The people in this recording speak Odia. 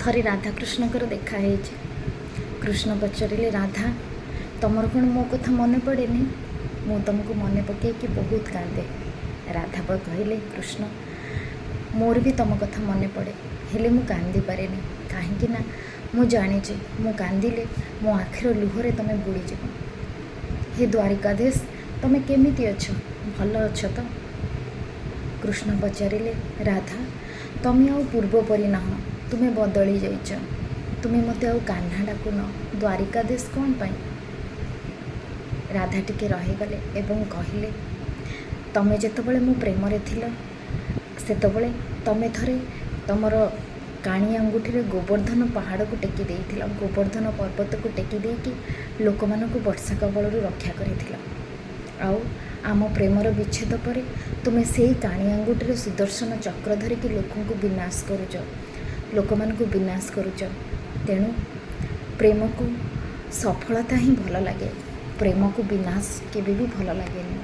ଥରେ ରାଧାକୃଷ୍ଣଙ୍କର ଦେଖା ହେଇଛି। କୃଷ୍ଣ ପଚାରିଲେ, ରାଧା, ତମର କ'ଣ ମୋ କଥା ମନେ ପଡ଼େନି? ମୁଁ ତୁମକୁ ମନେ ପକାଇକି ବହୁତ କାନ୍ଦେ। ରାଧା କହିଲେ, କୃଷ୍ଣ, ମୋର ବି ତୁମ କଥା ମନେ ପଡ଼େ, ହେଲେ ମୁଁ କାନ୍ଦିପାରେନି, କାହିଁକି ନା ମୁଁ ଜାଣିଛି ମୁଁ କାନ୍ଦିଲେ ମୋ ଆଖିର ଲୁହରେ ତୁମେ ବୁଡ଼ିଯିବ। ହେ ଦ୍ୱାରିକାଧୀଶ, ତୁମେ କେମିତି ଅଛ? ଭଲ ଅଛ ତ? କୃଷ୍ଣ ପଚାରିଲେ, ରାଧା, ତୁମେ ଆଉ ପୂର୍ବ ପରି ନାହଁ, ତୁମେ ବଦଳି ଯାଇଛ। ତୁମେ ମୋତେ ଆଉ କାହ୍ନା ଡାକୁନ, ଦ୍ୱାରିକାଧୀଶ କ'ଣ ପାଇଁ? ରାଧା ଟିକେ ରହିଗଲେ ଏବଂ କହିଲେ, ତମେ ଯେତେବେଳେ ମୋ ପ୍ରେମରେ ଥିଲ, ସେତେବେଳେ ତମେ ଥରେ ତମର କାଣି ଆଙ୍ଗୁଠିରେ ଗୋବର୍ଦ୍ଧନ ପାହାଡ଼କୁ ଟେକି ଦେଇଥିଲ। ଗୋବର୍ଦ୍ଧନ ପର୍ବତକୁ ଟେକି ଦେଇକି ଲୋକମାନଙ୍କୁ ବର୍ଷା କବଳରୁ ରକ୍ଷା କରିଥିଲ। ଆଉ ଆମ ପ୍ରେମର ବିଚ୍ଛେଦ ପରେ ତୁମେ ସେଇ କାଣି ଆଙ୍ଗୁଠିରେ ସୁଦର୍ଶନ ଚକ୍ର ଧରିକି ଲୋକଙ୍କୁ ବିନାଶ କରୁଛ, ଲୋକମାନଙ୍କୁ ବିନାଶ କରୁଛ। ତେଣୁ ପ୍ରେମକୁ ସଫଳତା ହିଁ ଭଲ ଲାଗେ, ପ୍ରେମକୁ ବିନାଶ କେବେ ବି ଭଲ ଲାଗେନି।